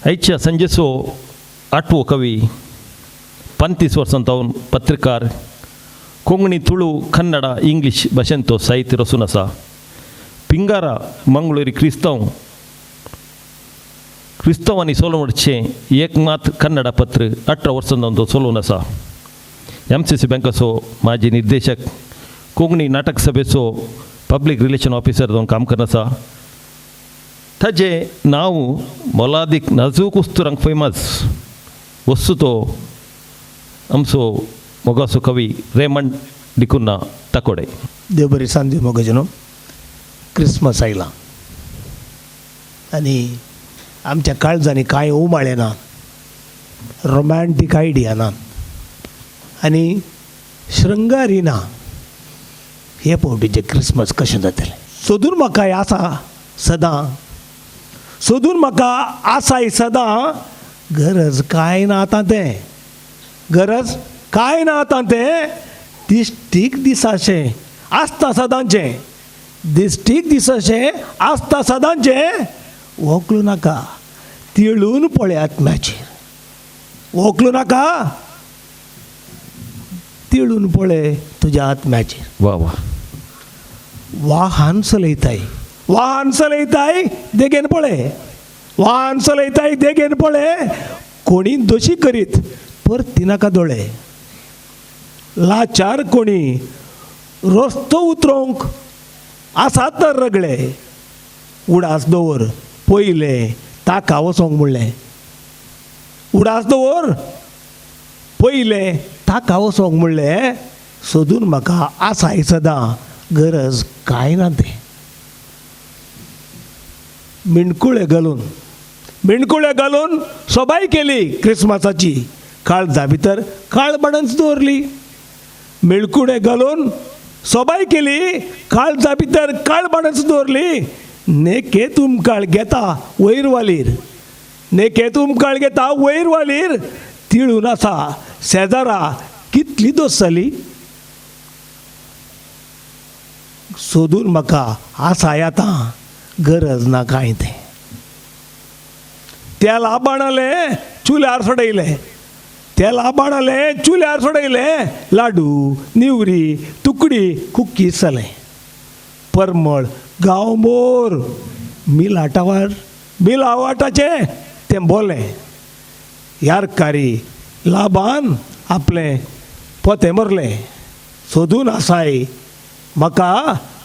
आयच्या संजेचो आठवो कवी 35 वर्सां जावन पत्रकार, कोंकणी, तुळू, कन्नडा, इंग्लीश भाशेन तो साहित्य रचून आसा. पिंगारा मंगळुरी क्रिस्तांव क्रिस्तांवांनी चलोवचें एक मात कन्नडा पत्र 18 वर्सां जावन तो चलोवन आसा. एमसीसी बँकाचो माजी निर्देशक, कोंकणी नाटक सभेचो पब्लीक रिलेशन ऑफिसर जावन काम करत आसा. ताजें नांव मोलादीक नाजूक उस्तुरांक फेमस वस्तू तो आमचो मोगाचो कवी रेमंड डिकुन्ना ताकोडे. देव बरी सांज मोगाजनो. क्रिसमस आयला आनी आमच्या काळजांनी कांय उमाळे ना, रोमॅन्टीक आयडिया ना आनी शृंगारी ना. हे फावटीचें क्रिसमस कशें जातलें? सोदून म्हाका आसा सदां, सोदून म्हाका आसाय सदां, गरज कांय ना आतां तें, गरज कांय ना आतां तें. दिश्टीक दिसाशें आसता सदांचें, दिश्टीक दिसाशें आसता सदांचें. वोकलू नाका तिळून पळय आत्म्याचेर, वोकलू नाका तिळून पळय तुज्या आत्म्याचेर. वा वा. वाहन चलयताय, वाहन चलयताय देगेन पळय, वाहन चलयताय देगेन पळय. कोणी दोशी करीत परती नाका दोळे. लाचार कोणी रस्तो उतरोवंक आसात तर रगळे. उडास दवर पयलें ताका वचोंक म्हणलें, उडास दवर पयलें ताका वचोंक म्हणलें. सोदून म्हाका आसाय सदां, गरज कांय ना तें. मिणकुळे घालून, मिणकुळे घालून सोबाय केली क्रिसमसाची, काळजा भितर काळ बाणच दवरली. मिळकुळे घालून सोबाय केली, काळजा भितर काळ बाणच दवरली. नेके तुमकाळ घेता वयर वालीर, नेके तुमकाळ घेता वयर वालीर. तिळून आसा शेजारा कितली दोस जाली. सोदून म्हाका आसाय आतां, गरज ना कांय तें. तेला बाणालें चुल्यार सोडयलें, तेला बाणालें चुल्यार सोडयलें. लाडू निवरी तुकडी कुकीज जालें. परमळ गांवमोर मिलाटावार मिलावाटाचें तें बोलें. यारकारी लाबान आपलें पोतें मरलें. सोदून आसाय म्हाका,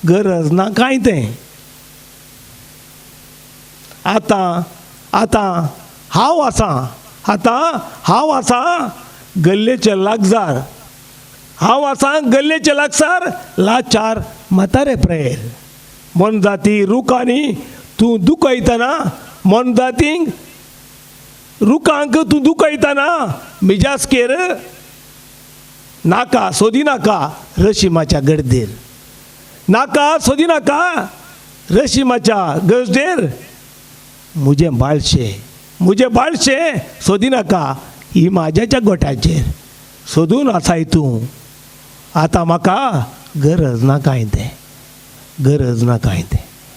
गरज ना कांय तें. आतां आतां हांव आसां, आतां हांव आसां गल्लेचे लागसार, हांव आसां गल्लेचे लागसार. लाचार म्हातारे प्रेयर मोनजाती रुखांनी तूं दुखयतना, मोनजातींक रुखांक तूं दुखयतना. मिजासकेर नाका सोदी नाका रशिमाच्या गर्देर, नाका सोदी नाका रशिमाच्या गजदेर. म्हजें बाळशें, म्हजें बाळशें सोदी नाका ही म्हाज्याच्या गोट्याचेर. सोदून आसाय तूं आतां म्हाका, गरज ना कांय तें, गरज ना कांय तें.